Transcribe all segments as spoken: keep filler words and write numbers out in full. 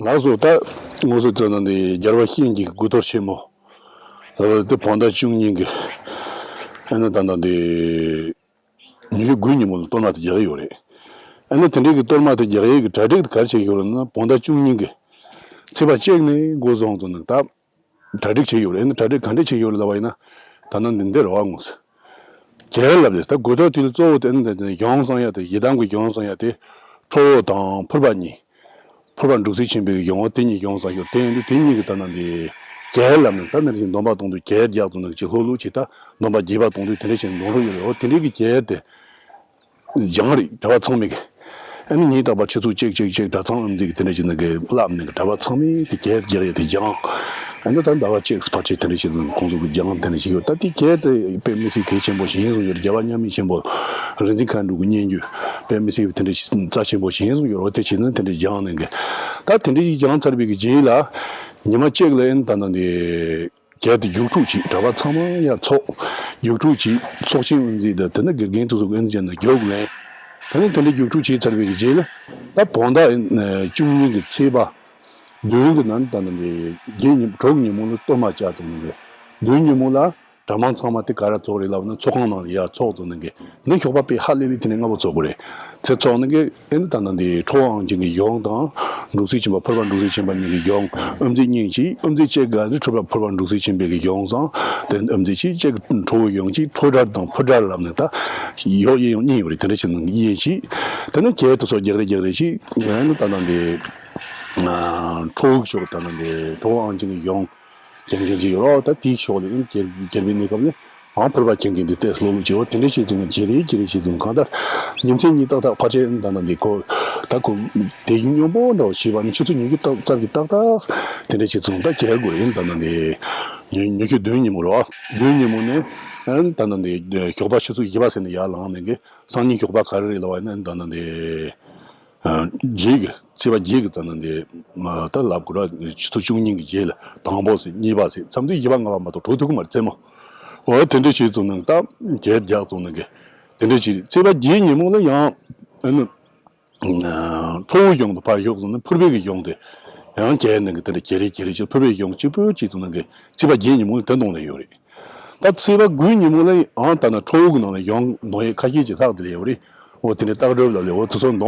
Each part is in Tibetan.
ལགས་སོ། ད་ངོ་སོ་ཙ་ན་འདི་རྒྱལ་བ་གཤེན་གྱི་དགུ་གཏོར་ཆེན་མོ། ཨ་དེ་བོད་ཟླ་བཅུ་གཉིས་ཀྱི་ཨ་ནི་ད་ལྟ་འདི་ཉི་ཤུ་དགུའི་ཉིན་མོ་ལ་གཏོར་མ་དེ་རྒྱག་གི་ཡོད་རེད། ཨ་ནི་དེ་འདྲའི་གི་གཏོར་མ་དེ་རྒྱག་ཡས་ཀྱི་གྲ་སྒྲིག་དེ་ག་རེ་བྱེད་ཀྱི་ཡོད་རེད་ན། བོད་ཟླ་བཅུ་གཉིས་ཀྱི་ཚེས་པ་གཅིག་ནས་འགོ་བཟུང་དུ་ནི་ད་གྲ་སྒྲིག་བྱས་ཡོད་རེད། ཨ་ནི་གྲ་སྒྲིག་ག་འདྲ་བྱེད་ཀྱི་ཡོད་རེད་ལབ་པ་ཡིན་ན། ད་ནི་འདི་འདི་རེད་བ། ངོ་སོ་རྒྱལ་ལབ་དེ་ད་དགུ་གཏོར་དེ་ལ་གཙོ་བོ་དེ་ནི་གཞུང་བསྲང་ཡ་དེ། ཡི་དམ་གྱི་གཞུང་བསྲང་ཡ་དེ་ཁྲོ་བོ་དང་ཕུར་པ་གཉིས། ཕུར་པ་འབྲུག་སྲས་ཆེན་པོའི་གཞུང་བ་དེ་གཉིས་གཞུང་བསྲང་ཡོད། དེ་ཡིན་དུས་དེ་གཉིས་ཀྱི་ད་ནི་འདི་རྒྱལ་ལབ་ནས་ད་ནི་རིང་སྡོམ་པ་གཏོང་དུས་རྒྱལ་རྒྱག་ཏུ་ནི་ཅིག་ལྷོད་ལྷོད་ཅིག་ད་སྡོམ་པ་རྒྱས་པ་གཏོང་དུས་དེ་འདྲ་ཞིག་འདོན་རོགས་ཡོད་རེད། འོ་དེ་འདྲའི་གི་རྒྱལ་དེ། སྦྱང་རིགས་གྲྭ་པ་ཚང་མས་ཀྱི། ཨ་ནི་ཉིན་རྟག་པར་ཆུ་ཚོད་གཅིག་གཅིག་གཅིག་གྲྭ་ཚང་ཨམ་འཛིན་གྱི་དེ་འདྲ་བྱས་ནས་ཀྱི་བསླབ་ནས་ཀྱི་གྲྭ་པ་ཚང་མས་དེ་གྱད་རྒྱག་ཡས་དེ་སྦྱང་། ཨ་ནི་ད་ཟླ་བ་གཅིག་ཕལ་ཆེར་དེ་འདྲ་བྱས་ནས་ཁོང་ཚོ་གི་སྦྱང་དེ་འདྲ་ཞིག་ཡོད། ད་དེ་གྱད་དེ་དཔེ་མི་སྲིད་གལ་ཆེན་པོ་ཞིག་ཡིན་བཟུང་ཡོད། རྒྱལ་བ་མཉམ་མེད་ཆེན་པོ་རིག་འཛིན་མཁའ་འགྲོ་གི་སྙན་བརྒྱུད་དཔེ་མི་སྲིད་དེ་འདྲ་རྩ་ཆེན་པོ་ཞིག་ཡིན་བཟུང་ཡོད། འོ་དེ་བྱས་ནས་དེ་འདྲ་སྦྱང་ནས་ཀྱི། ད་དེ་འདྲ་ཞིག་སྦྱང་ཚར་བའི་གི་རྗེས་ལ་ཉི་མ་གཅིག་ལ་ཨ་ནི་ད་ནང་དེ། གལ་ཏེ་རྒྱུགས་འཕྲུག་ཅིག་གྲྭ་པ་ཚང་མ་ཡར་ཚོགས། རྒྱུགས་འཕྲུག་ཅིག་ཚོགས་ཆེན་དབུ་འཛིན་དང་དེ་ནས་དགེ་རྒན་དེ་ཚོ་གི་ཨ་ནི་བྱས་ནས་རྒྱུགས་ལེན། དེ་ནས་དེ་འདྲའི་རྒྱུགས་འཕྲུག་བྱས་ཚར་བའི་གི་རྗེས་ལ་ད་བོད་ཟླ་བཅུ་གཉིས་ཀྱི་ཚེས་པ་བདུན་གྱི་ནང་ད་ནི་རྗེས་ཉིན་དྲུག་ཉིན་མོ་ལ་གཏོར་མ་བཅའ་བཏང་ནས་གི། བདུན་ཉིན་མོ་ལ་གྲྭ་མང་ཚང་མ་དེ་ག་ར་ཚོགས་རེད་ལབ་ན་ཚོགས་ཁང་ནང་ལ་ཡར་ཚོགས་བཏང་ནས་གི། འདི་ཞོགས་པ་དཔེ་ཧ་ལས་ལས་དེ་ནས་སྔ་པོ་ཚོགས་དགོས་རེད། དེ་ཚོགས་ནས་གི་ཨེ་ནི་ད་ནང་འདི་ཁྲོ་བོ་དབང་ཆེན་གྱི་གཞུང་དང་འབྲུག་སྲས་ཆེན་པོ་ཕུར་པ་འབྲུག་སྲས་ཆེན་པོ་གཉིས་ཀྱི་གཞུང་དབུ་འཛིན་གཉིས་ཀྱིས། དབུ་འཛིན་གཅིག་ག་ནི་ཁྲོ་བོ་ཕུར་པ་འབྲུག་སྲས་ཆེན་པོའི་གི་གཞུང་བསྲང་། དེ་དབུ་འཛིན་གཅིག་གཅིག་ཁྲོ་བོའི་གཞུང་གཅིག་ཁྲོ་དགྲ་དང་ཕུར་དགྲ་ལབ་ནས་ད་ཡོག་དབྱེ་ཡོག་གཉིས་ཡོད་རེད། དེ་འདྲ་བྱས་ནས་དབྱེ་ཞིག། དེ་ནས་གྱད་དེ་ཚོ་རྒྱག་རེས་རྒྱག་རེས་ཤིག་ཨེ་ནི་ད་ནང་འདི་ཁྲོ་བོ་ཕྱོགས་ད་ནང་འདི་ཁྲོ་བོ་དབང་ཆེན་གྱི་གཞུང་། རྒྱང་རྒྱང་ཅིག་ཡོད་རོགས། ད་དེའི་ཕྱོགས་ལ་ཨེ་ནི་རྒྱལ་རྒྱལ་པོའི་གནས་སྐབས་ནས་ཨང་ཕུར་པ་ཁྱེར་མཁན་དེ་ཏོག་ཙམ་ལྷོད་ལྷོད་བྱེད། འོ་དེ་འདྲ་བྱས་ཙང་རྒྱག་རེས་རྒྱག་རེས་བྱས་ཙང་གང་ལྟར་ཉིན་མཚན་གཉིས་ཏག་ཏག་ཕལ་ཆེར་ཨེ་ནི་ད་ནང་འདི་ཁོ་ད་ཁོ་དེ་བཞིན་སྙོམས་པོ་འདྲ་བོ་བྱས་པ་ནི་ཆུ་ཚོད་ཉི་ཤུ་རྩ་གཅིག་ཏག་ཏག་དེ་འདྲ་བྱས་ཙང་ད་རྒྱག་དགོས་རེད། ཨེ་ནི་ད་ནང་འདི་ཉི་ཉི་ཤུ་བདུན་ཉིན་མོ་རོགས། བདུན་ཉིན་མོ་ནས་ཨེ་ནི་ད་ནང་འདི་ཞོགས་པ་ཆུ་ཚོད་བཞི་པ་ཟེར་ནས་ཡར་ལངས་ནས་གི་སང་ཉིན་ཞོགས་པ་ག་རེ་རེད་ལབ་པ་ཡིན་ན་ཨེ་ནི་ད་ནང་འདི། རྗེས་ཀྱི་ཚེས་པ་བརྒྱད་ཀྱི་ཙམ་ན་འདི་མ་ད་ལབ་དགོས་ར། ཆུ་ཚོད་བཅུ་གཉིས་ཀྱི་རྗེས་ལ་དང་པོ་ཟེར་གཉིས་པ་ཟེར་མཚམས་དུས་བཞི་པ་ལྔ་པ་མ་གཏོགས་གྲོལ་ཐུབ་ཀྱི་མ་རེད་ཚད་མ། འོ་དེ་འདྲ་བྱས་ཙང་ནང་ད་གྱད་རྒྱག་ཙང་ནང་གི་དེ་འདྲ་བྱས། ཚེས་པ་བརྒྱད་ཉིན་མོ་ལ་ཡང་ཨ་ནི་ཁྲོ་བོའི་གཞུང་དུ་ཕར་ཞོག་ཙང་ནི་ཕུར་པའི་གི་གཞུང་དེ་ཡང་གྱད་ནང་གི་དེ་འདྲ་གྱད་རེ་གྱད་རེ་བྱས། ཕུར་པའི་གཞུང་གཅིག་པུ་བྱས་ཙང་ནང་གི་ཚེས་པ་བརྒྱད་ཉིན་མོ་ལ་དེ་འདོན་ལེ་ཡོད་རེད། ད་ཚེས་པ་དགུའི་ཉིན་མོ་ལ་ཡང་ད་ནི་ཁྲོ་བོ་གི་ནང་ལ་ཡང་འདོན་ཡས་ཁ་ཤས་ཅིག་ལྷག་བསྡད་ལེ་ཡོད་རེད། འོ་དེ་ནས་རྟགས་གྲོལ་ལ་ལེ་འོ་དེ་ཚོ་འདོན།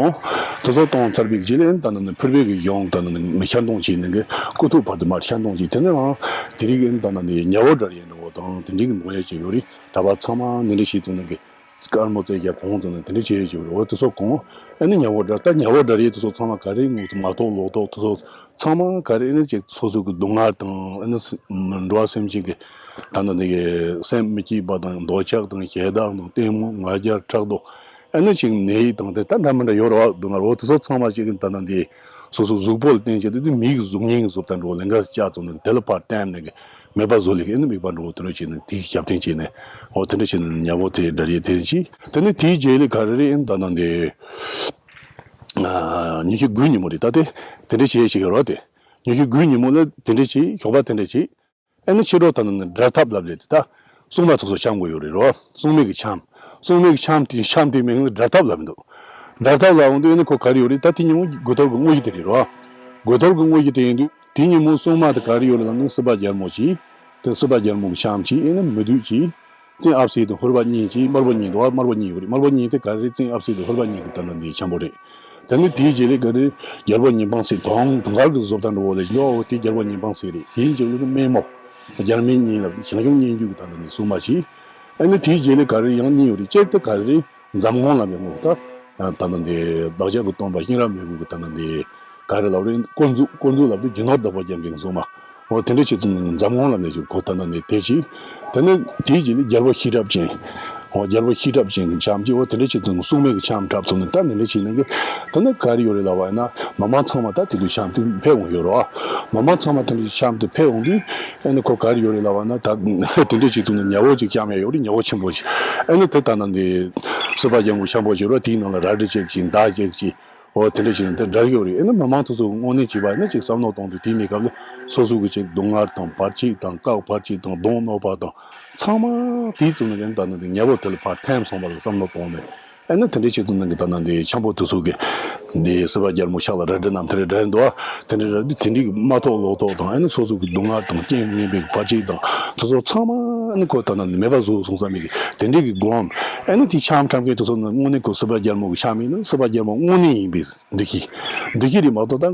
དེ་ཚོ་གཏོང་ཚར་བའི་རྗེས་ལ་ཡང་ད་ནི་ཕུར་པའི་གི་གཞུང་ད་ནི་མི་ཤར་གཏོང་བྱས་ནས་གི་སྐུ་ཐོག་བར་དུ་མར་ཤར་གཏོང་བྱས། དེ་ནས་ཡང་དེ་རིང་གི་ད་ནི་ཉ་བོ་དགྲ་ཡི་འདྲ་བོ་དང་དེ་འདྲའི་གི་འདོན་ཡས་ཅིག་ཡོད་རེད། གྲྭ་པ་ཚང་མ་འདི་འདྲ་བྱས་ཙང་ནི་གི་དཀར་མོ་རྩེ་རྒྱག་གོང་དུ་ནི་དེ་འདྲ་བྱས་ཡས་ཅིག་ཡོད་རེད། འོ་དེ་ཚོ་གོང་ཨ་ནི་ཉ་བོ་དགྲ་ད་ཉ་བོ་དགྲ་ཡི་དེ་ཚོ་ཚང་མ་ག་རེ་ངོ་ཚོ་མ་གཏོགས་ལོག་རྟོག་དེ་ཚོ་ཚང་མ་ག་རེ་ཨེ་ནི་ཅིག་སོ་སོ་གི་སྡུག་བསྔལ་དང་ཨེ་ནི་སེམས་འགྲོ་བ་སེམས་ཅན་གྱི་ད་ནི་འདི་གི་སེམས་མི་སྐྱིད་པ་དང་འདོད་ཆགས་དང་ཞེ་སྡང་དང་གཏི་མུག་ང་རྒྱལ་ཕྲག་དོག་ཨེ་ནི་ཅིག་ནད་ཡིག་དང་དེ་ད་འདྲ་མི་འདྲ་ཡོད་རེད་བ། སྡུག་བསྔལ་འོ་དེ་ཚོ་ཚང་མ་ཅིག་གི་ད་ནི་འདི་སོ་སོ་གཟུགས་པོ་ལ་བརྟེན་བྱས་དེ་དུས་མིའི་གཟུགས་བརྙན་གྱི་བཟོ་ལྟ་འགྲོ་ལེན་ག་བཅག་ཙང་ནི་དེ་ལ་ཕར་བརྟེན་ནས་གི་མེད་པ་བཟོ་ལེ་གི་ཨེ་ནི་མིག་པ་འགྲོ་དེ་འདྲ་བྱས་ནས་དེའི་ཞབས་བརྟན་བྱས་ནས་འོ་དེ་འདྲ་བྱས་ནས་ཉ་བོ་དེ་འདྲ་རེད། དེ་ཅི་དེ་ནི་དེའི་རྗེས་ལ་ག་རེ་རེད་ཨེ་ནི་ད་ནི་འདི། ཉི་ཤུ་དགུའི་ཉིན་མོ་རེད། ད་དེ་དེ་འདྲ་བྱེད་ཞིག་ཡོད་རོགས་དེ། ཉི་ཤུ་དགུའི་ཉིན་མོ་ལ་དེ་འདྲ་བྱེད། ཞོགས་པ་དེ་འདྲ་བྱེད། ཨེ་ནི་ཕྱི་དྲོ་ད་ནི་སྒྲ་ཐབ་ལབ་ལས་དེ་ད་སྲུང་མ་ཚོགས་སུ་འཆམ་དགོས་ཡོད་རེད་རོ། སྲུང་མའི་གི་འཆམ། སྲུང་མའི་གི་འཆམ་དེ་འཆམ་དེའི་མིང་ལ་སྒྲ་ཐབ་ལབ་མི་འདུག་སྒྲ་ཐབ་ལབ་འོང་དུས་ཨེ་ནི་ཁོ་ག་རེ་ཡོད་རེད། ད་དེ་ཉིན་མོ་དགུ་གཏོར་གི་དངོས་གཞི་དེ་རེད་རོ། དགུ་གཏོར་གི་དངོས་གཞི་དེ་ཡིན་དུས་དེ་ཉིན་མོ་སྲུང་མ་དེ་ག་རེ་ཡོད་རེད་ལབ་ན་སྲིད་པ་རྒྱལ་མོ་གཅིག་དེ་སྲིད་པ་རྒྱལ་མོ་གི་འཆམ་གཅིག་ཨེ་ནི་མི་བདུད་གཅིག་བཙན་ཨ་བསེ་དང་ཧོར་པ་གཉིས་ཀྱིས་དམར་པོ་གཉིས་འདུག་དམར་པོ་གཉིས་ཡོད་རེད། དམར་པོ་གཉིས་དེ་ག་རེ་བཙན་ཨ་བསེ་དང་ཧོར་པ་གཉིས་ཀྱི་ད་ནང་འདི་འཆམ་པོ་རེད། དེ་ནི་དེའི་རྗེས་ལས་ག་རེ་རྒྱལ་པོ་ཉི་འཕང་སྲེག་དུང་དུང་དཀར་གྱི་བཟོ་ལྟ་འགྲོ་བོ་ལས་ལོ་དེ་རྒྱལ་པོ་ཉི་འཕང་སྲེག་རེད། དེའི་རྗེས་ལུས་ནི་སྨན་མོ་རྒྱལ་སྨན་གཉིས་ལ་ཞང་ཞུང་སྙན་བརྒྱུད་ཀྱི་ད་ནང་འདི་སྲུང་མ་གྱིས་ ཨ་ནི་དེའི་རྗེས་ལ་ག་རེ་ཡང་གཉིས་ཡོད་རེད། གཅིག་དེ་ག་རེ་རེད། འཛམ་གོང་ལ་མེད་ངོ་ད། ད་ལྟ་འདི་བདག་ཅག་གི་སྟོན་པ་ཤེས་རབ་མེས་པོ་གི་ད་ལྟ་འདི་ག་རེ་ལབ་རེད། དཀོན་མཆོག་དཀོན་མཆོག་ལབ་དུས་རྒྱུ་ནོར་བདག་པོ་རྒྱག་མཁན་སོང་མ། འོ་དེ་འདྲ་བྱེད་ཙང་འཛམ་གོང་ལ་མེད་ཅིག་གོ་ད་ལྟ་འདི་དེ་ཅི། དེ་ནི་དེའི་རྗེས་ལ་རྒྱལ་པོ་ཤེས་རབ་ཅན། འོ་རྒྱལ་པོ་ཤེས་རབ་ཅན་གྱི་འཆམ་གྱི་འོ་དེ་འདྲ་བྱེད་ཙང་སྲུང་མའི་གི་འཆམ་འཁྲབ་ཙང་ནི་ད་འདི་འདྲ་བྱེད་ནི་གི་དེ་ནི་ག་རེ་ཡོད་རེད་ལབ་པ་ཡིན་ན་མི་མང་ཚང་མ་ད་དེ་དུས་འཆམ་དུ་ཕེབས་འོང་ཡོད་རེད་བ། མི་མང་ཚང་མ་དེ་འདྲ་འཆམ་དུ་ཕེབས་འོང་དུས། ཨ་ནི་ཁོ་ག་རེ་ཡོད་རེད་ལབ་པ་ན་ད་དེ་འདྲ་བྱེད་ཙང་ནི་ཉ་བོ་ཅིག་བཤམས་ཡ་ཡོད་རེད། ཉ་བོ་ཆེན་པོ་ཅིག་ཨ་ནི་དེ་ད་ནང་དེ་སྲིད་པ་རྒྱལ་མོ་ཆེན་པོ་ཅིག་རེད། དེའི་ནང་ལ་རལ་གྲི་ཅིག་ཅིག་མདའ་ཅིག་ཅིག་འོ་དེ་འདྲ་ཞིག་ནི་དེ་འདྲ་ཡོད་རེད། ཨ་ནི་མི་མང་ཚོ་ཚོ་དངོས་གནས་བྱས་པ་ཡིན་ན་ཅིག་བསམ་བློ་གཏོང་དུས་དེའི་གནས་སྐབས་ལ་སོ་སོ་གི་ཅིག་སྡུག་བསྔལ་དང་བར་ཆད་དང་བཀའ་བར་ཆད་དང་གདོང་གནོད་པ་དང་ཚང་མ་དེའི་ཚོ་ནི་ཨ་ནི་ད་ནང་དེ་ཉ་བོ་དེ་ལ་ཕར་འཐེན་སོང་བ་ལ་བསམ་བློ་གཏོང་ནས། ཨ་ནི་དེ་འདྲའི་ཆེད་དུ་ནང་གི་ད་ནང་དེ་འཆམ་པོ་དེ་ཚོ་གི་འདི་སྲིད་པ་རྒྱལ་མོ་ཕྱག་ལ་རལ་གྲི་བསྣམས་དེ་འདྲ་འདྲ་འདུག་དེ་འདྲ་རལ་གྲི་དེ་འདྲའི་གི་མ་ཐོག་ལོག་ཐོག་དང་ཨ་ནི་སོ་སོ་གི་སྡུག་བསྔལ་དང་རྐྱེན་ངན་པའི་བར་ཆད་དང་དེ་ཚོ་ཚང་མ་ཨ་ནི་ཁོ་ད་ནང་མེད་པ་བཟོ་སོང་བསམ་མེད་གི་དེ་འདྲའི་གི་སྒོམ། ཨ་ནི་དེ་འཆམ་འཁྲབ་མཁན་དེ་ཚོ་ནི་དངོས་གནས་ཁོ་སྲིད་པ་རྒྱལ་མོ་གི་འཆམ་ཡིན་ན་སྲིད་པ་རྒྱལ་མོ་དངོས་གནས་ཡིན་པའི་འདུ་ཤེས། འདུ་ཤེས་རེད་མ་གཏོགས་ད་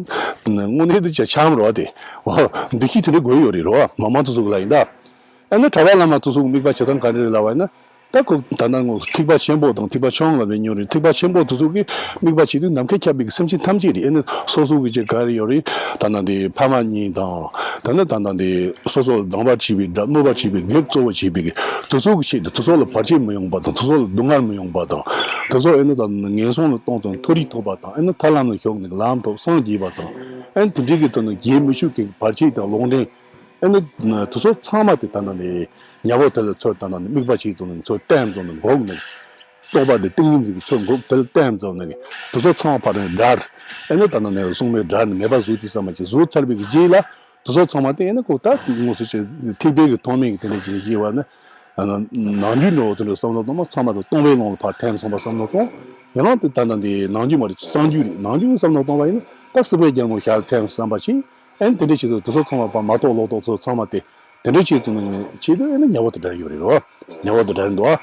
དངོས་གནས་དེ་ཆ་འཆམ་རོ་དེ་འོ་འདུ་ཤེས་དེ་འདྲའི་དགོས་ཡོད་རེད་རོ། མི་མང་དེ་ཚོ་གི་ལ་ཡིན་ད། ཨ་ནི་གྲྭ་པ་བླ་མ་དེ་ཚོ་གི་དམིགས་པ་བྱེད་སྟངས་ག་འདྲ་རེད་ལབ་པ་ཡིན་ན། ད་ཁོ་ད་ལྟ་ངོ་ཐེག་པ་ཆེན་པོ་དང་ཐེག་པ་ཆུང་ལ་བའི་ཉོ་རེད། ཐེག་པ་ཆེན་པོ་དེ་ཚོ་གི་དམིགས་པ་བྱེད་དུས་ནམ་མཁའི་ཁྱབ་པའི་སེམས་ཅན་ཐམས་ཅད་རེད། ཨ་ནི་སོ་སོ་གི་ཅིག་ག་རེ་ཡོད་རེད། ད་ལྟ་འདི་ཕ་མ་གཉིས་དང་ད་ནི་ད་ལྟ་འདི་སོ་སོ་ལ་སྡང་བར་བྱེད་པའི་དགྲ་གནོད་པར་བྱེད་པའི་བགེགས་གཙོ་བོ་བྱེད་པའི་དེ་ཚོ་གི་ཆེད་དུ་དེ་ཚོ་ལ་བར་ཆད་མི་ཡོང་པ་དང་དེ་ཚོ་ལ་སྡུག་བསྔལ་མི་ཡོང་པ་དང་དེ་ཚོ་ཨ་ནི་ད་ལྟ་ངན་སོང་ལ་གཏོང་དང་མཐོ་རིས་ཐོབ་པ་དང་ཨ་ནི་ཐར་ལམ་ལ་ཞུགས་ནས་ལམ་ཐོབ་སངས་རྒྱས་པ་དང་ཨ་ནི་དེ་འདྲའི་གི་ད་ནི་རྒྱལ་མི་ཆུག་གི་བར་ཆད་དང་ལོག་འདྲེན། ཨ་ནི་དེ་ཚོ་ཚང་མ་དེ་ད་ནང་ནས་ཉ་བོ་དེ་ལ་ཚུར་ད་ནང་ནས་དམིགས་པ་བྱས་ཙང་ནས་ཚུར་བསྟན་ཙང་ནས་འགོག་ནས། རྟོག་པ་དེ་ཏིང་ངེ་འཛིན་གྱི་ཚུར་འགོག་དེ་ལ་བསྟན་ཙང་ནས་དེ་ཚོ་ཚང་མ་ཕར་ནས་བསྒྲལ། ཨ་ནི་ད་ནང་ནས་སྲུང་མས་བསྒྲལ་ནས་མེད་པ་བཟོས་དུས་ཙམ་པ་ཅིག་བཟོས་ཚར་བའི་རྗེས་ལ་དེ་ཚོ་ཚང་མ་དེ་ཨ་ནི་ཁོ་ད་དངོས་སུ་ཅིག་ཐེག་པའི་གི་ཐོག་མའི་གི་དེ་འདྲ་ཅིག་ཤེས་པ་ནི། ཨ་ནི་ནང་རྒྱུད་འགྲོ་བ་དེ་འདྲ་བསམ་བློ་གཏོང་མ་ཚང་མ་དེ་སྟོང་པའི་ལམ་ལ་ཕར་ཐིམ་སོང་བ་བསམ་བློ་གཏོང་། ཡང་དེ་ད་ནང་འདི་ནང་རྒྱུད་མ་རེད། གསང་རྒྱུད་རེད། ནང་རྒྱུད་བསམ་བློ་གཏོང་བ་ཡིན་ན་ད་སྲིད་པའི་རྒྱལ་མོ་ཞལ་ཐེམ་བསམ་པ་ཞིག་ཨེ་དེ་འདྲ་ཞིག་ཏུ་དེ་ཚོ་ཚང་མ་ཕར་མ་གཏོགས་ལོག་རྟོག་ཚོ་ཚང་མ་དེ་དེ་འདྲ་ཞིག་ཏུ་ནང་ཆེད་དུ་ཨེ་ན་ཉ་བོ་དེ་འདྲ་ཡོད་རེད་རོ། ཉ་བོ་དེ་འདྲ་འདུག་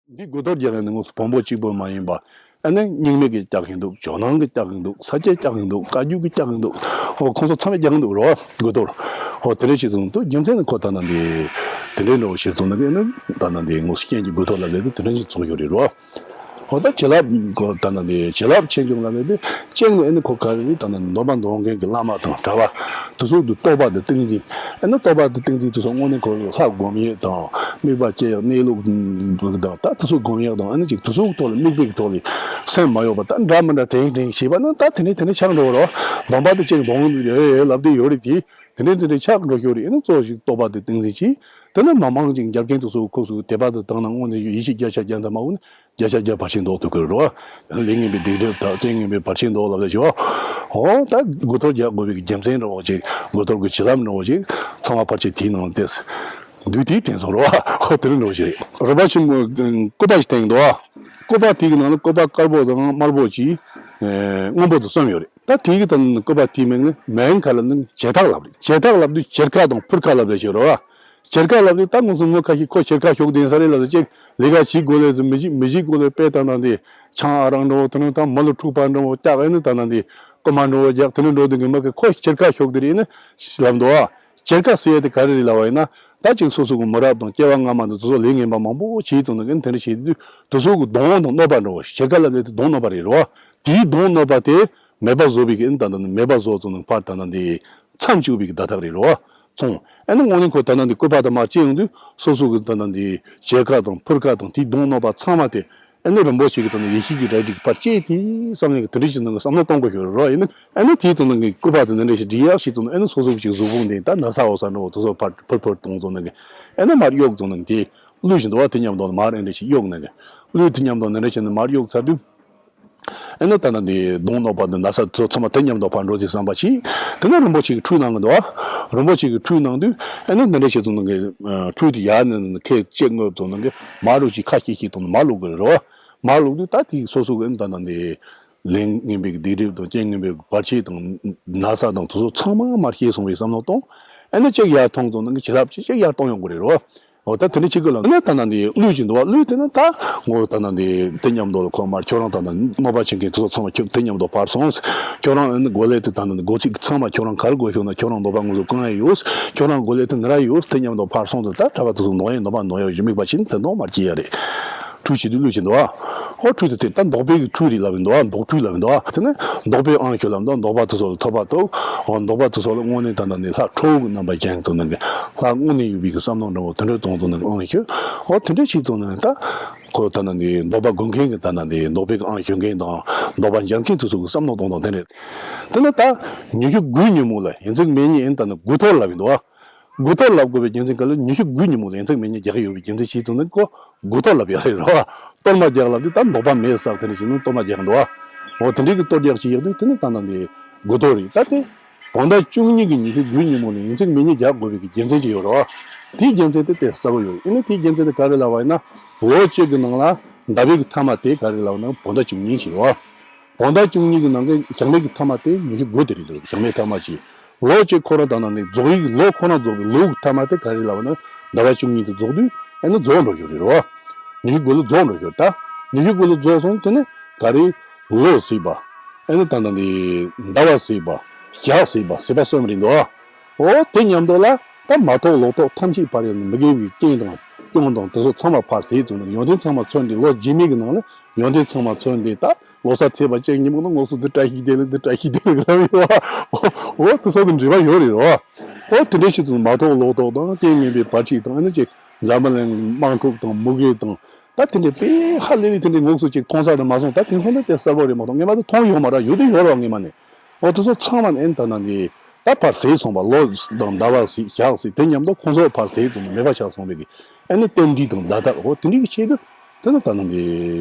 འདི་དགུ་གཏོར་རྒྱག་ཡ་ནི་དངོས་སུ་བོན་པོ་གཅིག་པོ་མ་ཡིན་པ། ཨ་ནི་རྙིང་མའི་གི་རྒྱག་གིན་འདུག་ཇོ་ནང་གི་རྒྱག་གིན་འདུག་ས་སྐྱའི་རྒྱག་གིན་འདུག་བཀའ་བརྒྱུད་ཀྱི་རྒྱག་གིན་འདུག་ཨོ་ཁོང་ཚོ་ཚང་མས་རྒྱག་གིན་འདུག་རོ། དགུ་གཏོར། ཨོ་དེ་འདྲ་ཞིག་སོང་འདུག་རྒྱུ་མཚན་ནི་ཁོ་ད་ནང་འདི་དེ་འདྲའི་འདྲ་བོ་ཞིག་སོང་ནི་ཨ་ནི་ད་ནང་འདི་དངོས་སུ་རྐྱེན་གྱི་དགུ་གཏོར་ལབ་ཡ་དེ་དེ་འདྲ་ཞིག་ཚོགས་ཡོད་རེད་རོ། ཨོ་ད་བྱིན་རླབས་ཁོ་ད་ནང་འདི་བྱིན་རླབས་ཆེ་ཆུང་ལབ་ཡ་དེ་གཅིག་ནི་ཨ་ནི་ཁོ་ག་རེ་རེད། ད་ནང་འདི་སྡོམ་པ་འདོན་མཁན་གྱི་བླ་མ་དང་གྲྭ་པ་དེ་ཚོ་དེ་རྟོགས་པ་དེ་ཏིང་འཛིན། ཨ་ནི་རྟོགས་པ་དེ་ཏིང་འཛིན་དེ་ཚོ་དངོས་གནས་ཁོ་ལྷ་སྒོམ་ཡས་དང་དམིགས་པ་བཅས་གནས་ལུགས་དང་ད་དེ་ཚོ་སྒོམ་ཡས་དང་ཨ་ནི་ཅིག་དེ་ཚོ་གི་ཐོག་ལ་དམིགས་པའི་གི་ཐོག་ལ་སེམས་མ་གཡོ་བ་ད་འདྲ་མི་འདྲ་དྲན་དྲན་བྱས་པ་ན་ད་དེ་ནས་དེ་ནས་ཆགས་འགྲོ་བ་རེད་བ། སྡོམ་པ་དེ་གཅིག་འདོན་ཡོད་ཡོད་ལབ་དེ་ཡོད་རེད་དེ་དེ་ནས་དེ་འདྲ་ཆགས་འགྲོ་ཤོག་རེད། ཨ་ནི་གཙོ་ཞིག་རྟོགས་པ་དེ་ཏིང་འཛིན་གྱིས་དེ་ནས་མི་མང་ཅིག་རྒྱབ་རྐྱེན་དེ་ཚོ་ཁོག་སུ་དད་པ་དང་དག་སྣང་དངོས་གནས་ཡིད་ཆེས་བརྒྱ་ཆ་བརྒྱ་འདྲ་མ་འོ་ན། བརྒྱ་ཆ་བརྒྱ་བར་ཆད་ཟློག་ཐུབ་ཀྱི་རེད་བ། ལས་ངན་པའི་སྡིག་སྒྲིབ་དག་རྐྱེན་ངན་པའི་བར་ཆད་ཟློག་ལབ་ལ་བྱེད་བ། འོ་ད་དགུ་གཏོར་རྒྱག་དགོས་པའི་རྒྱུ་མཚན་འདྲ་བོ་ཅིག་དགུ་གཏོར་གྱི་བྱིན་རླབས་འདྲ་བོ་ཅིག་ཚང་མ་ཕལ་ཆེར་དེའི་ནང་ལ་བལྟས། འདུས་དེའི་དྲན་སོང་རེད་བ། འོ་དེ་རིང་འདྲ་བོ་ཞིག་རེད། རིན་པོ་ཆེ་མོ་སྐུད་པ་ཞིག་བསྟན་འདུག་བ། སྐུད་པ་དེའི་ནང་ལ་སྐུད་པ་དཀར་པོ་དང་དམར་པོ་གྱིས་སྔོན་པོ་དང་གསུམ་ཡོད་རེད། ད་དེའི་ད་སྐུད་པ་དེའི་མིང་ནི་མན་ག་ལ་ནི་བྱེ་ཐག་ལབ་རེད། བྱེ་ཐག་ལབ་དུས་བྱེར་ཁ་དང་ཕུར་ཁ་ལབ་ལ་བྱེད་རེད་བ། བྱེར་ཁ་ལབ་དུས་ད་ངོ་སོ་ངོ་ཁ་ཤས་ཁོ་བྱེར་ཁ་ཤོག་དེ་ཡིན་ས་རེད་ལབ་དུས་ཅིག་ལས་ཀ་བྱེད་དགོས་ལས་ཟིན་མི་བྱེད་མི་བྱེད་དགོས་ལས་དཔེ་ལྟ་ན་དེ་ཆང་ཨ་རག་འདྲ་བོ་དེ་ནས་ད་མི་ལ་འཁྲུག་པ་འདྲ་བོ་སྐྱག་ཨེ་ནི་ད་ན་དེ་རྐུ་མ་འདྲ་བོ་རྒྱག་དེ་ནས་འགྲོ་དུས་གི་མི་གི་ཁོ་བྱེར་ཁ་ཤོག་དེ་རེད་ཨེ་ནི་ལབ་འདུག་ཨ། བྱེར་ཁ་ཟེར་ཡ་དེ་ག་རེ་རེད་ལབ་པ་ཡིན་ན་ད་ཅིག་སོ་སོ་གི་མི་རབས་དང་སྐྱེ་བ་སྔ་མ་དང་དེ་ཚོ་ལས་ངན་པ་མང་པོ་བྱས་དང་ནི་དེ་འདྲ་བྱས་དུས་དེ་ཚོ་གི་གདོང་དང་གནོད་པ་འདྲ་བོ་བྱེར་ཁ་ལབ་ཡ་དེ་གདོང་གནོད་པ་རེད་རོ། དེའི་གདོང་གནོད་པ་དེ་མེད་པ་བཟོ་བའི་གི་ཨེ་ནི་ད་ན་མེད་པ་བཟོ་ཙང་ནི་ཕར་ད་ན་དེ། མཚམས་བཅུག་པའི་བརྡ་དག་རེད་རོ། ཚོང་། ཨ་ནི་དངོས་གནས་ཁོ་ད་ནང་འདི་སྐུད་པ་དང་མར་བཅད་ཡོང་དུས་སོ་སོ་གི་ད་ནང་འདི་བྱེར་ཁ་དང་ཕུར་ཁ་དང་དེའི་གདོང་གནོད་པ་ཚང་མ་དེ་ཨ་ནི་རིན་པོ་ཆེ་གི་ད་ནང་ཡེ་ཤེས་ཀྱི་རལ་གྲི་གི་ཕར་བཅད་དེ་བསམ་ནས་གི་དེ་འདྲ་ཞིག་ནང་གི་བསམ་བློ་གཏོང་དགོས་ཤོར་རོ། ཨ་ནི་ཨ་ནི་དེའི་ད་ནང་གི་སྐུད་པ་དང་འདི་འདྲ་ཞིག་འབྲི་ཡག་ཞིག་ད་ནང་ཨ་ནི་སོ་སོ་གི་ཅིག་གཟུགས་ཕུང་དེ་ད་ན་ཚ་འོ་ས་འདྲ་བོ་དེ་ཚོ་ཕར་ཕུར་ཕུར་གཏོང་ཙང་ནང་གི་ཨ་ནི་མར་གཡུག་ཙང་ནང་གི་དེ་བླུགས་བཞིན་འདུག་བ། དེ་མཉམ་དུ་མར་ཨ་འདྲ་ཞིག་གཡུག་ནང་གི་བླུགས་དེ་མཉམ་དུ་འདི་འདྲ་ཞིག་ནང་མར་གཡུག་ཚར་དུས། ཨེ་ནི་ད་ནི་འདི་གདོང་གནོད་པ་འདི་ན་ཚ་ཚོ་ཚང་མ་དེ་མཉམ་དུ་ཕར་འགྲོ་ཅིག་བསམ་པ་ཅིག་དེ་ནས་རིན་པོ་ཆེ་གི་ཁྲུས་གནང་གི་འདུག་རིན་པོ་ཆེ་གི་ཁྲུས་གནང་དུས་ཨེ་ནི་འདི་འདྲ་བྱས་ཙང་ནང་གི་ཁྲུས་དེ་ཡར་ནས་ཁའི་ལྕེ་རྔུབ་ཙང་ནང་གི་མར་རུ་ཅིག་ཁ་ཤས་ཤིག་དང་མར་བླུག་གི་རེད་རོ། མར་བླུག་དུས་ད་དེ་སོ་སོ་གི་ཨེ་ནི་ད་ནི་འདི་ལས་ངན་པའི་སྡིག་སྒྲིབ་དང་རྐྱེན་ངན་པའི་བར་ཆད་དང་ན་ཚ་དང་དེ་ཚོ་ཚང་མ་མར་ཤེས་སོང་བའི་བསམ་བློ་གཏོང་། ཨེ་ནི་གཅིག་ཡར་ཐོངས་ཙང་ནང་གི་བྱིན་རླབས་ཅིག་གཅིག་ཡར་གཏོང་ཡོང་གི་རེད་རོ། འོ་ད་དེ་འདྲ་བྱེད་དགོས་ལ་ནི་ད་ནང་འདི་བླུད་ཀྱི་འདུག་བ། བླུད་དེ་ན་ད་ངོ་ད་ནང་འདི་དེ་མཉམ་དུ་ལ་ཁོ་མར་ཁྱོད་རང་ད་ནང་གནོད་པ་བྱེད་མཁན་དེ་ཚོ་ཚང་མ་ཁྱོད་དེ་མཉམ་དུ་ཕར་སོང་། ཁྱོད་རང་ཨ་ནི་མགོ་ལས་དེ་ད་ནང་འདི་མགོ་ཚིག་ཚང་མ་ཁྱོད་རང་གར་དགོས་ཤོག་ན་ཁྱོད་རང་འདོད་པ་ངོ་སོ་གང་ཡང་ཡོད། ཁྱོད་རང་མགོ་ལས་དེ་ང་ར་ཡོད། དེ་མཉམ་དུ་ཕར་སོང་དུ་ད་གྲྭ་པ་དེ་ཚོ་འདོགས་ཡས་འདོད་པ་འདོགས་ཡས་ཡོད་དམིགས་པ་བྱིན་དེ་འདོགས་མར་སྐྱེ་ཡ་རེད། ཁྲུས་བྱེད་དུས་བླུད་བྱེད་འདུག་ཨ། ཨོ་ཁྲུས་དེ་དེ་ད་འདོགས་པའི་གི་ཁྲུས་རེད་ལབ་ཡིན་འདུག་ཨ། འདོགས་ཁྲུས་ལབ་ཡིན་འདུག་ཨ། དེ་ནས་འདོགས་པའི་ཨང་ཞུ་ལབ་འདུག་འདོགས་པ་དེ་ཚོ་ལ་ཐོབ་པ་ཐོབ། ཨོ་འདོགས་པ་དེ་ཚོ་ལ་དངོས་གནས་ད་ལྟ་ནས་ལྷ་ཁྲོ་བོ་གི་རྣམ་པ་ཅན་དུ་ནང་གི་ལྷ་དངོས་གནས་ཡོད་པའི་གི་བསམ་མནོ་འདྲ་བོ་དེ་འདྲ་གཏོང་དུ་ནང་གི་ཨང་ཞུ། ཨོ་དེ་འདྲ་ཞིག་གཏོང་ནས་ད་ཁོ་ད་ལྟ་ནས་འདོགས་པ་དགོས་མཁན་གི་ད་ལྟ་ནས་འདོགས་པའི་གི་ཨང་ཞུ་མཁན་དང་འདོགས་པ་འཇལ་མཁན་དེ་ཚོ་གི་བསམ་མནོ་གཏོང་སྟངས་དེ་འདྲ། དེ་ནས་ད་ཉི་ཤུ་དགུའི་ཉིན་མོ་ལ་ཡིན་ཚིག་མེད་ཉིན་ཡིན་ད་ནི་དགུ་ཐོག་ལབ་ཡིན་འདུག་ཨ། དགུ་གཏོར་ལབ་དགོས་པའི་རྒྱུ་མཚན་ག་ལ་ཉི་ཤུ་དགུའི་ཉིན་མོ་ལ་ཡིན་ཚིག་མེད་ཉིན་རྒྱག་གི་ཡོད་པའི་རྒྱུ་མཚན་ཞིག་བྱུང་ན་ཁོ་དགུ་གཏོར་ལབ་ཡ་རེད་རོ། གཏོར་མ་རྒྱག་ལབ་དུས་ད་འདོགས་པ་མེད་ཟེར་དེ་འདྲ་ཞིག་ནི་གཏོར་མ་རྒྱག་འདུག་བ། འོ་དེ་འདྲའི་གི་གཏོར་རྒྱག་ཅིག་ཡག་དུས་དེ་ནི་ད་ནང་དེ་དགུ་གཏོར་རེད། ད་དེ་བོད་ཟླ་བཅུ་གཉིས་ཀྱི་ཉི་ཤུ་དགུའི་ཉིན་མོ་ལ་ཡིན་ཚིག་མེད་ཉིན་རྒྱག་དགོས་པའི་གི་རྒྱུ་མཚན་ཅིག་ཡོད་རོ། དེའི་རྒྱུ་མཚན་དེ་དེ་གསལ་པོ་ཡོད། ཡིན་ན་དེའི་རྒྱུ་མཚན་དེ་ག་རེ་ལབ་པ་ཡིན་ན་ལོ་གཅིག་གི་ནང་ལ་ཟླ་བའི་གི་མཐའ་མ་དེ་ག་རེ་ལབ་ན་བོད་ཟླ་བཅུ་གཉིས་ཞིག་རོ། བོད་ཟླ་བཅུ་གཉིས་ཀྱི་ནང་གི་ཞག་མའི་གི་མཐའ་མ་དེ་ཉི་ཤུ་དགུ་དེ་རེད་འདུག་ཞག་མའི་མཐའ་མ་ཅིག་ལོ་གཅིག་ཁོ་རང་དང་ནང་ནས་རྫོགས་ཡིག་ལོ་ཁོ་རང་རྫོགས་པའི་ལོ་གི་མཐའ་མ་དེ་ག་རེ་ལབ་ན་ཟླ་བ་བཅུ་གཉིས་དེ་རྫོགས་དུས་ཨེ་ནི་རྫོགས་འགྲོ་རྒྱུ་རེད་རོ། ཉི་ཤུ་དགུ་ལོ་རྫོགས་འགྲོ་རྒྱུ་རེད། ད་ཉི་ཤུ་དགུ་ལོ་རྫོགས་སོང་དེ་ནས་ག་རེ་ལོ་ཟེར་བ་ཨེ་ནི་ད་ནང་ནས་ཟླ་བ་ཟེར་བ་ཞག་ཟེར་བ་ཟེར་བ་གསུམ་རེད་འདུག་འོ་དེ་མཉམ་དུ་ལ་ད་མ་ཐོག་ལོག་ཐོག་ཐམས་ཅད་བར་ཡང་མི་དགེ་བའི་རྐྱེན་དང་སྐྱོན་དང་དེ་ཚོ་ཚང་མ་ཕར་ཟད་བྱུང་ནས་ཡོན་ཏན་ཚང་མ་མཚོན་ཏེ་ལོ་རྗེས་མའི་གི་ནང་ལ་ཡོན་ཏན་ཚང་མ་མཚོན་ཏེ་ད། ལོ་གསར་ཚེས་པ་གཅིག་ཉིན་མོ་ན་ངོགས་སུ་འདི་བཀྲ་ཤིས་བདེ་ལེགས་འདི་བཀྲ་ཤིས་བདེ་ལེགས་ལབ་ཡོད། འོ་དེ་ཚོ་དང་འབྲེལ་བ་ཡོད་རེད་རོ། འོ་དེ་འདྲའི་ཕྱིར་དུ་མ་ཐོག་ལོག་ཐོག་དང་རྐྱེན་ངན་པའི་བར་ཆད་དང་ཨ་ནི་ཅིག་འཛམ་བུ་གླིང་དམག་འཁྲུག་དང་མུ་གེ་དང་ད་དེ་འདྲའི་དཔེ་ཧ་ལས་པའི་དེ་འདྲའི་ངོགས་སུ་ཅིག་མཐོང་ས་དང་མ་སོང་ད་དེང་སང་ད་དེ་གསལ་པོ་རེད་མ་གཏོགས་སྔོན་མ་དེ་མཐོང་ཡོད་མ་རེད། ཡོད་དེ་ཡོད་རོགས་སྔོན་མ་ནས། འོ་དེ་ཚོ་ཚང་མ་ནས་ཨེ་ད་ནང་གི་ད་ཕར་ཟད་སོང་བ་ལོ་དང་ཟླ་བ་ཟད་ཞག་ཟད་དེ་མཉམ་དུ་ཁོང་ཚོ་ཕར་ཟད་དུ་མེད་པ་ཆགས་སོང་བའི་གི་ཨ་ནི་རྟེན་འབྲེལ་དང་བརྡ་རྟགས་འོ་དེ་འདྲའི་གི་ཆེད་དུ་དེ་ནི་ད་ནང་གི་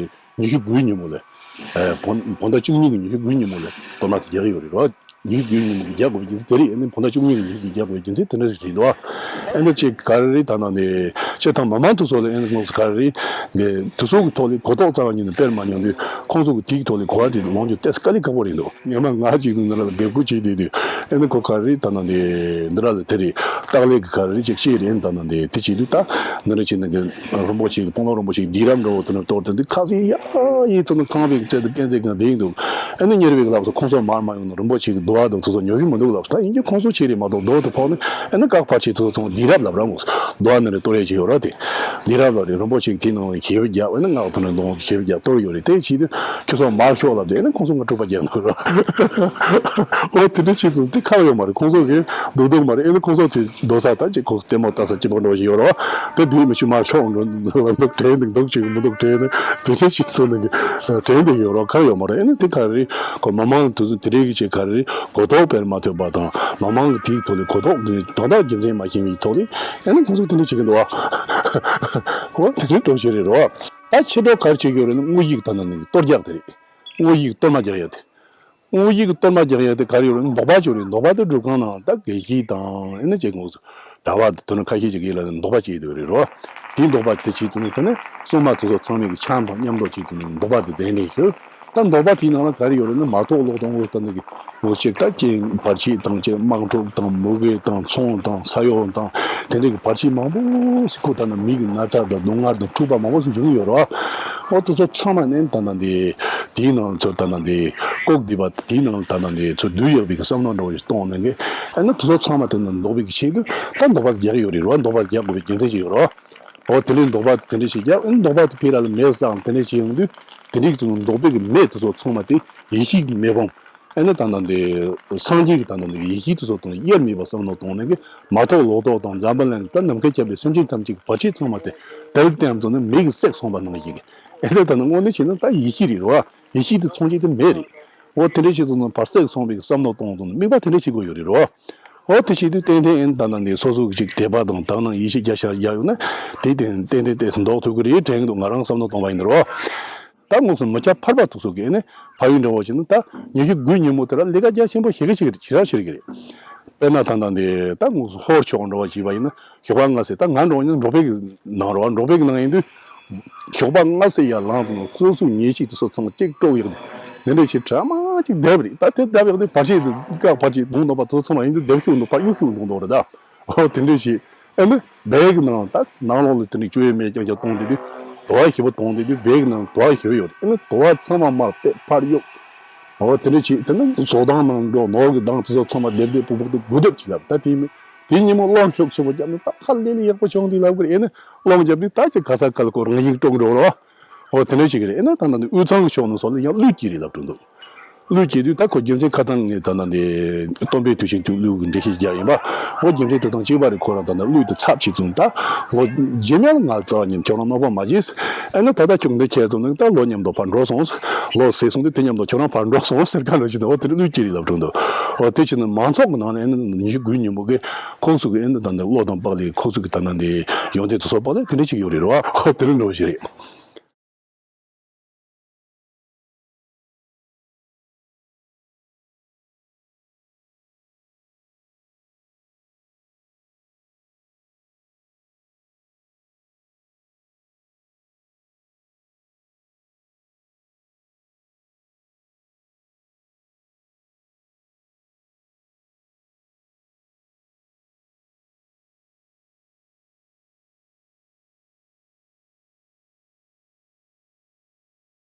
ཉི་ཤུ་དགུའི་ཉིན་མོ་ལ། ཨ་བོད་བོད་ཟླ་བཅུ་གཉིས་ཀྱི་ཉི་ཤུ་དགུའི་ཉིན་མོ་ལ་གཏོར་མ་དེ་རྒྱག་གི་ཡོད་རེད་རོ། ཉི་ཤུ་དགུའི་ཉིན་མོ་གི་རྒྱག་དགོས་པའི་རྒྱུ་མཚན་དེ་ནི་བོད་ཟླ་བཅུ་གཉིས་ཀྱི་ཉི་ཤུ་དགུའི་རྒྱག་དགོས་པའི་རྒྱུ་མཚན་དེ་འདྲ་ཞིག་རེད་འདུག་ཨ་ནི་ཅིག་ག་རེ་རེད་ད་ནང་ནས་ཅི་ཐང་མ་མང་དུ་སོགས་ལ་ཨེ་ནི་ངོ་ག་རེ་རེད་འདི་དུ་སོགས་ཀྱི་ཐོག་ལ་གོ་རྟོགས་རྩ་བ་ཉིད་ནས་སྤེལ་མ་མྱོང་དུས་ཁོང་ཚོ་གི་དེའི་ཐོག་ལ་གོ་བ་དེ་ལོངས་རྒྱུ་ཏོག་ཙམ་དཀའ་ལས་ཁག་པོ་རེད་འདུག་ངས་མ་ང་གཅིག་ཏུ་འདི་ར་ལ་འགེབས་སྐུལ་བྱས་བསྡད་དུས་ཨེ་ནི་ཁོ་ག་རེ་རེད་ད་ནང་ནས་འདི་ར་ལ་དེ་རེད། སྟག་ལེ་གི་ག་རེ་ཅིག་ཤེས་རེད་ད་ནང་དེ་དེ་བྱེད་དུས་ད་འདི་འདྲ་བྱེད་ནས་གི་རིན་པོ་ཆེ་གི་དཔོན་སློབ་རིན་པོ་ཆེ་གི་སྡིགས་ར་འདྲ་བོ་དེ་འདྲ་གཏོར་དེ་འདི་ཁ་སང་ཡ་ཡི་ཚོ་ནི་ཁང་པའི་རྩེ་དུ་སྐས་འཛེགས་གང་བསྡད་ཡིན་འདུག་ཨ་ནི་གཉེར་བའི་གི་ལབ་སོ་ཁོང་ཚོ་མར་མ་ཡོང་ན་རིན་པོ་ཆེ་གི་རྡོ་བ་དང་ཚོ་ཚོ་ཉོ་གི་མི་འདུག་ལབ་ད་ཡིན་གྱི་ཁོང་ཚོ་ཆེ་རེད་མ་གཏོགས་རྡོ་དེ་ཕོག་ནི་ཨ་ནི་བཀག་ཕར་ཆེ་ཚོ་ཚོ་སྡིགས་ར་ལབ་ར་མོ་རྡོ་བ་ནི་རེ་གཏོར་ཡས་ཅིག་ཡོད་ར་དེ་སྡིགས་ར་ལབ་རེད། རིན་པོ་ཆེ་གི་དེ་ནང་ལ་ཁེ་བི་རྒྱག་ཨ་ནི་སྔགས་དེ་འདྲ་འདོང་ཁེ་བི་རྒྱག་གཏོར་ཡོད་རེད། དེ་བྱེད་དུས་ཁྱོད་ཚོ་མར་ཤོག་ལབ་དེ་ཨ་ནི་ཁོང་ཚོ་ང་དཀྲུག་པ་རྒྱག་འདུག་ར། འོ་དེ་འདྲ་བྱེད་ཚུལ་དེ་ཁག་ཡོད་མ་རེད། ཁོང་ཚོ་གིས་སྡུག་སྡུག་མ་རེད། ཨེ་ནི་ཁོང་ཚོ་དེ་རྡོ་ས་ད་ཅིག་ཁོ་ལྟད་མོ་ལྟ་ས་སྐྱིད་པོ་འདྲ་བོ་ཞིག་ཡོད་རེད་བ། དེ་དེའི་མི་ཆུ་མ་ཤོག་འགྲོ་འདུག་དྲན་འདུག་འདུག་ཅིག་མི་འདུག་དྲན་འདུག་དེ་འདྲ་བྱེད་ཚུལ་ནི་དྲན་འདུག་ཡོད་རེད། ཁག་ཡོད་མ་རེད། ཨེ་ནི་དེ་ག་རེ་ཁོ་མ་མང་དུས་ཚོད་དེ་རིགས་ཀྱི་ཅིག་ག་རེ་གོ་རྟོགས་སྤེལ་མ་ཐུབ་པ་དང་མ་མང་གི་དེའི་ཐོག་ལ་གོ་རྟོགས་ཀྱི་དོན་དག་རྒྱུ་མཚན་མ་ཤེས་པའི་ཐོག་ལ་ཨེ་ནི་ཁོང་ཚོ་དེ་འདྲ་བྱེད་ཀྱི་འདུག་བ། འོ་དེ་འདྲ་འགྲོ་བཞིན་རེད་རོ། ད་ཕྱི་དྲོ་ག་རེ་བྱེད་ཀྱི་ཡོད་རེད་ན་དངོས་གཞི་གི་ད་ནང་ནས་གཏོར་རྒྱག་དེ་རེད། དངོས་གཞི་གི་གཏོར་མ་རྒྱག་ཡ་དེ། དངོས་གཞི་གི་གཏོར་མ་རྒྱག་ཡ་དེ་ག་རེ་ཡོད་རེད། འདོགས་པ་ཅིག་ཡོད་རེད། འདོགས་པ་དེ་སྒྲུབ་ཁང་ནང་ད་དགེ་བཤེས་དང་ཨེ་ནི་ཅིག་ངོ་གྲྭ་པ་དེ་ནི་ཁ་ཤས་ཅིག་ཡིན་ལ་འདོགས་པ་བྱེད་དུ་རེད་རོ། དེའི་འདོགས་པ་དེ་བྱེད་དུ་ནི་དེ་ནི་སྲུང་མ་དེ་ཚོ་ཚང་མས་གི་ཆང་དང་མཉམ་དུ་བྱེད་དུ་ནི་འདོགས་པ་དེ་གདན་ནས་ཞུ། ད་འདོགས་པ་དེའི་ནང་ལ་ག་རེ་ཡོད་རེད་ན་མ་ཐོག་ལོག་དང་འོ་ད་ནི་གི་ངོ་ཅིག་ད་རྐྱེན་བར་ཆད་དང་ཅིག་དམག་འཁྲུག་དང་མུ་གེ་དང་ཚོང་དང་ས་གཡོག་དང་དེ་འདྲ་གི་བར་ཆད་མང་པོ་ཞིག་ཁོ་ད་ནི་མི་གི་ན་ཚ་དང་སྡུག་བསྔལ་དང་འཁྲུག་པ་མང་པོ་ཞིག་འབྱུང་གི་ཡོད་རེད་བ། འོ་དེ་ཚོ་ཚང་མ་ནི་ད་ནི་དེ། དེའི་ནང་ཚོ་ད་ནང་དེ་ལྐོག་སྡིག་པ་དེའི་ནང་ད་ནང་དེ་ཚོ་བསྡུ་ཡག་པའི་གི་བསམ་བློ་འདྲ་བོ་ཞིག་གཏོང་ནས་གི་ཨ་ནི་དེ་ཚོ་ཚང་མ་དེ་ནང་འདོགས་པའི་གི་ཆེད་དུ་ད་འདོགས་པ་རྒྱག་གི་ཡོད་རེད་རོ། འདོགས་པ་རྒྱག་དགོས་པའི་རྒྱུ་མཚན་ཅིག་ཡོད་རོ། འོ་དེ་ལས་འདོགས་པ་དེ་འདྲ་ཞིག་རྒྱག་ཨ་ནི་འདོགས་པ་དེ་ཕི་ར་ལ་མེ་བསགས་དེ་འདྲ་ཞིག་ཡོང་དུས་དེ་འདྲའི་གི་ཚོ་འདོགས་པའི་གི་མེ་དེ་ཚོ་ཚང་མ་དེ་ཡེ་ཤེས་ཀྱི་མེ་དཔུང་ཨ་ནི་ད་ནང་དེ་སངས་རྒྱས་ཀྱི་ད་ནང་དེ་ཡེ་ཤེས་དེ་ཚོ་དང་དབྱེར་མེད་པ་བསམ་བློ་གཏོང་ནས་གི་མ་ཐོག་ལོག་ཐོག་དང་འཛམ་བུ་གླིང་ད་ནམ་མཁའ་ཁྱབ་པའི་སེམས་ཅན་ཐམས་ཅད་ཀྱི་བར་ཆད་ཚང་མ་དེ་དལ་བརྟན་ཚོ་ནི་མེ་གི་བསྲེགས་སོང་བ་ནང་བཞིན་གི་ཨེ་ནས་ད་ནི་དངོས་གནས་བྱས་ན་ད་ཡེ་ཤེས་རེད་རོ། ཡེ་ཤེས་དེ་མཚོན་བྱེད་དེ་མེ་རེད། འོ་དེ་འདྲའི་བྱེད་དུས་ནི་ཕར་བསྲེགས་སོང་བའི་བསམ་བློ་གཏོང་དུས་ནི་དམིགས་པ་དེ་འདྲ་བྱེད་དགོས་ཡོད་རེད་རོ། འོ་དེ་བྱེད་དུས་ཏན་ཏན་ཨེ་ནས་ད་ནང་ནས་སོ་སོ་གི་ཅིག་དད་པ་དང་དག་སྣང་ཡེ་ཤེས་རྒྱ་ཆེ་རྒྱག་ཡོང་ན་དེ་ཏན་ཏན་ཏན་ཏན་འདོགས་ཐུབ་ཀྱི་རེད་དྲན་གི་འདུག་ང་རང་བསམ་བློ་གཏོང་བ་ཡིན་རོ། ད་དངོས་སུ་མི་སྐྱ་ཕལ་པ་ཐུག་སོ་གི་ཨེ་ནས་ཕ་ཡུལ་འདྲ་བོ་བྱེད་ན་ད་ཉི་ཤུ་དགུའི་ཉིན་མོ་དེ་ལ་ལས་ཀ་རྒྱ་ཆེན་པོ་བྱེད་གི་ཅིག་རེད་བྱེད་ར་བྱེད་གི་རེད། དཔེར་ན་ད་ལྟ་འདི་ད་དངོས་སུ་ཧོར་ཕྱོགས་འགྲོ་བ་བྱས་པ་ཡིན་ན་ཞོགས་པ་སྔ་སེ་ད་ང་འགྲོ་བ་ཡིན་ན་འབྲོག་པའི་གི་ནང་རོ། འབྲོག་པའི་གི་ནང་ཡིན་དུས་ཞོགས་པ་སྔ་སེ་ཡར་ལངས་དུས་ན་སོ་སོའི་ཉལ་ཆས་དེ་ཚོ་ཚང་མ་གཅིག་དཀྲོག་ཡག་དེ་འདི་འདྲ་བྱས་གྲ་མ་གཅིག་བསྡད་པ་རེད། ད་དེ་བསྡད་ཡག་དེ་བར་ཆད་དེ་བཀག་བར་ཆད་གདོང་འདོགས་པ་དེ་ཚོ་ཚང་མ་ཡིན་དུས་བསྡད་ཤུགས་འདུག་པར་གཡུག་ཤུགས་འདུག་འདུག་རེད་ད། ཨོ་དེ་འདྲ་བྱས། ཨེ་ནི་བེག་ནང་ད་ནང་ལོགས་ལ་དེ་ནི་བཅོས་མེད་རྐྱང་རྐྱང་གཏོང་དེ་དུས་དུ་བ་ཞེ་པོ་གཏོང་དེ་དུས་བེག་ནང་དུ་བ་ཞེ་པོ་ཡོད། ཨེ་ནི་དུ་བ་ཚང་མ་མར་པད་ཕར་གཡུག་འོ་དེ་འདྲ་བྱས་དེ་ནི་བཟོ་སྟངས་ནང་འགྲོ་ནོར་གྱི་སྡང་དེ་ཚོ་ཚང་མ་སྡེབ་སྡེབ་ཕུག་ཕུག་ཏུ་དགུ་སྡེབ་ཅིག་ལབ། ད་དེ་མི་དེ་ཉིན་མོ་གླང་ཤུགས་ཆེན་པོ་བརྒྱབ་ནས་ད་ཧ་ལས་ནས་ཡག་པོ་བྱུང་དེ་ལབ་གི་རེད། ཨེ་ནི་གླང་བརྒྱབ་དུས་ད་ཅི་ག་ས་ག་ལ་ཁོ་རང་ཡིག་སྤྲོ་འགྲོ་རོ། འོ་དེ་འདྲ་བྱེད་ཀྱི་རེད། ཨེ་ན་ད་ནང་དུ་དབུས་གཙང་གི་ཕྱོགས་ནས་སོགས་ལ་ཡང་གླུད་སྐྱེས་རེད་ལབ་གྲུབ་འདུག་གླུད་སྐྱེས་དུས་ད་ཁོ་རྒྱུ་མཚན་ཁ་ཚང་ངས་ད་ནང་དེ་སྟོན་པའི་དུས་ཆེན་དུས་གླུད་ཀྱི་འགྲེལ་བཤད་རྒྱག་ཡིན་པ། འོ་རྒྱུ་མཚན་དེ་དང་གཅིག་པ་རེད། ཁོ་རང་ད་ནང་གླུད་དུ་ཚབ་བྱེད་ཙང་ད་ལོ་རྗེས་མ་ལ་ང་རྩ་བ་ཉིད་ཁྱོད་རང་མནོ་བ་མ་བྱེད། ཨེ་ན་ད་ལྟ་ཁྱོད་འདི་ཁྱེད་ཚོ་ནི་ད་ལོ་མཉམ་དུ་ཕར་འགྲོ་སོང་། ལོ་ཟད་སོང་དུས་དེ་མཉམ་དུ་ཁྱོད་རང་ཕར་འགྲོ་སོང་ཟེར་ག་འདྲ་ཞིག་འདུག་འོ་དེ་ནི་གླུད་སྐྱེས་རེད་ལབ་གྲུབ་འདུག་འོ་དེ་ཕྱིར་ནི་མང་ཚོགས་ཀྱི་ནང་ནས་ཨེ་ན་ཉི་ཤུ་དགུའི་ཉིན་མོ་གི་ཁོང་ཚོ་གི་ཨེ་ན་ད་ནི་བློ་དང་དཔག་ལས་ཁོང་ཚོ་གི་ད་ནང་དེ་ཡོན་ཏན་དུ་སོགས་པ་ལས་དེ་འདྲ་ཞིག་ཡོད་རེད་རོ། འོ་དེ་ནི་འགྲོ་བཞིན་རེད།